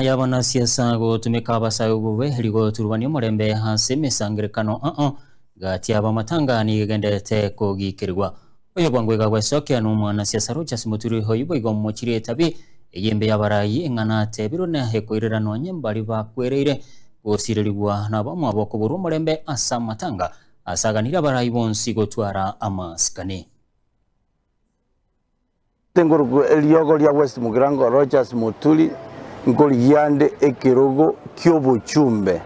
Y'abanasiasa gotumeka abasae obobe rigoturubania omorembe ase emesangerekano aa gati y'abamatanga nigo egendererete kogikerigwa. Oyo bwango iga gwesokia nomwanasiasa Rodgers Muturi oyio boigo omochiri etabi eye embe y'abarai eng'ana atebirwe na ekoirera nonye mbari bakwereire gosirerigwa nabamwabo koborwa omorembe ase amatanga ase aganire abarai bonsi gotwara amasikani. Nkorokwa eriogo ria West Mugirango Rodgers Muturi, nkorigia ande ekerogo ki'obochumbe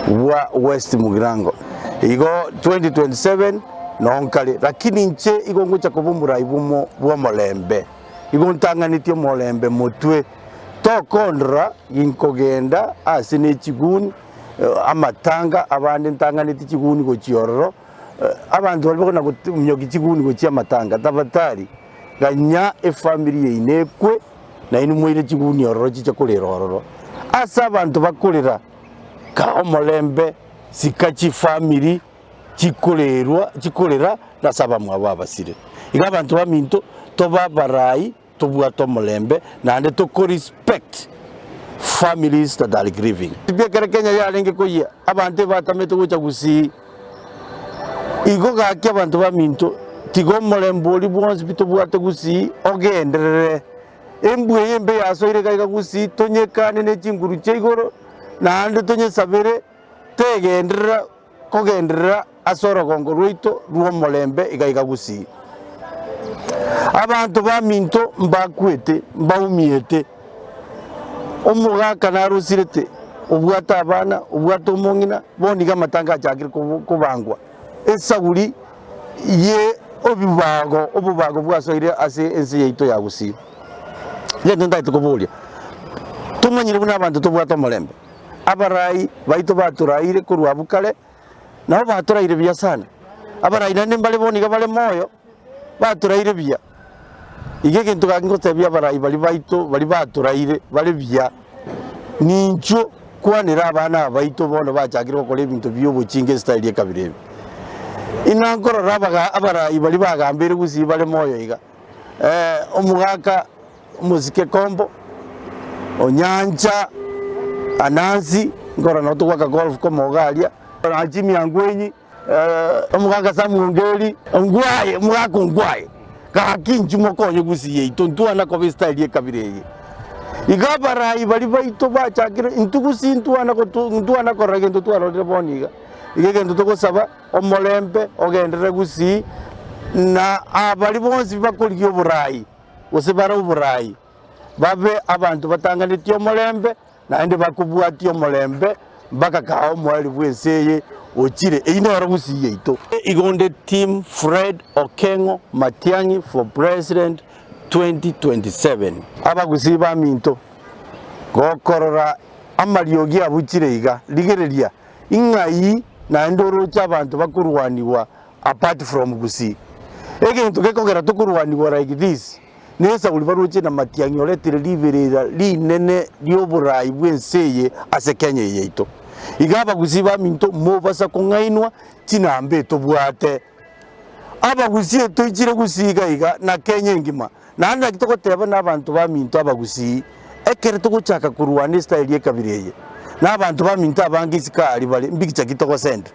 bwa West Mugirango. Igo 2027 noo nkare, lakini inche igo ngocha koba omorai bw'omo bw'omorembe, igo ntang'anetie omorembe motwe, tokondora ginkogenda ase ne chiguni, amatanga abande ntang'anetie chiguni gochia ororo. Abanto baria bakona gominyokia chiguni gochia amatanga, tafadhali ganya efamiri yaino ekwe, nainwe moire chiguni ororo chiche korera ororo. Ase abanto bakorera, kaa omorembe, sika chifamiri chikorerwa chikorera nase abamwabo abasire. Iga abanto baminto tobe abarai. Tobwate omorembe naende toko respect families that are grieving. Ekero Kenya yarenge koyia, abanto ebatamete gocha gusii. Igo gaki abanto baminto, tiga omorembe oria bwonsi pi tobwate gusii ogenderere. Embwa eye embe yasoire iga iga gusii tonyekane ne chinguru chia igoro naende tonyesabere tegenderera. kogenderera ase orogongo rwaito rw'omorembe iga iga gusii. Abanto baminto mbakwete, mbaumiete, omogaka narosirete, obwate abana, obwate omong'ina, bono iga amatanga achakire kobangwa. Esaguri ye obibago, obobago bwasoire ase ense yaito ya Gusii. Egento ntagete koboria, tomanyire buna abanto tobwate omorembe? Abarai baito batoraire korwa abwo kare, nabo batoraire buya sana. Abarai naende mbare bono iga bare moyo, batoraire buya. Iga egento gaki ngotebia abarai baria baito baria batoraire bare buya, ninchwo kwanera abana aba baito bono bachakire gokora ebinto bia obochinga esitayiri ekabira ebi. Inga nkorora abaga abarai baria bagambeire gusii bare moyo iga, omogaka. Omosike Kombo, Onyancha, Anansi, nkorora nabo togwaka golf komoga aria, Jimmy Angwenyi, omogaka Sam Ongeri, Ongwae, omogaka Ongwae, gaki inchuo mokonye gusii yaito ntwana koba estyle ekabira eye. Iga abarai baria baito bachakire intwe gusii ntwana gotu ntwana korora egento twarorire bono iga. Iga egento togosaba omorembe ogenderere gusii na abaria bonsi bakorigia oborai. gose bare oborai, babe abanto batanganetie omorembe, naende bakobwatia omorembe mpaka kaa omoerio bw'ense eye ochire. Eyio nero gusii yaito. Igo onde team Fred Okengo Matiang'i for president 2027. Abagusii baminto, gokorora amariogi abuchire iga, rigereria ing'ai naende oroche abanto bakorwanigwa Apart from Gusii. Egento gekogera tokorwanigwa like this, nesauri baroche na Matiang'i oretire riberera rinene rioborai bwense eye ase Kenya eye yaito. Iga abagusii baminto mobasa kong'ainwa chinamba etobwate. Abagusii etoichire Gusii iga iga na Kenya engima. Naende naki togoteba na abanto baminto abagusii ekero togochaka korwana estyle ekabira eye. Na abanto baminto abange isiko aria bare mbigicha ki togosenda.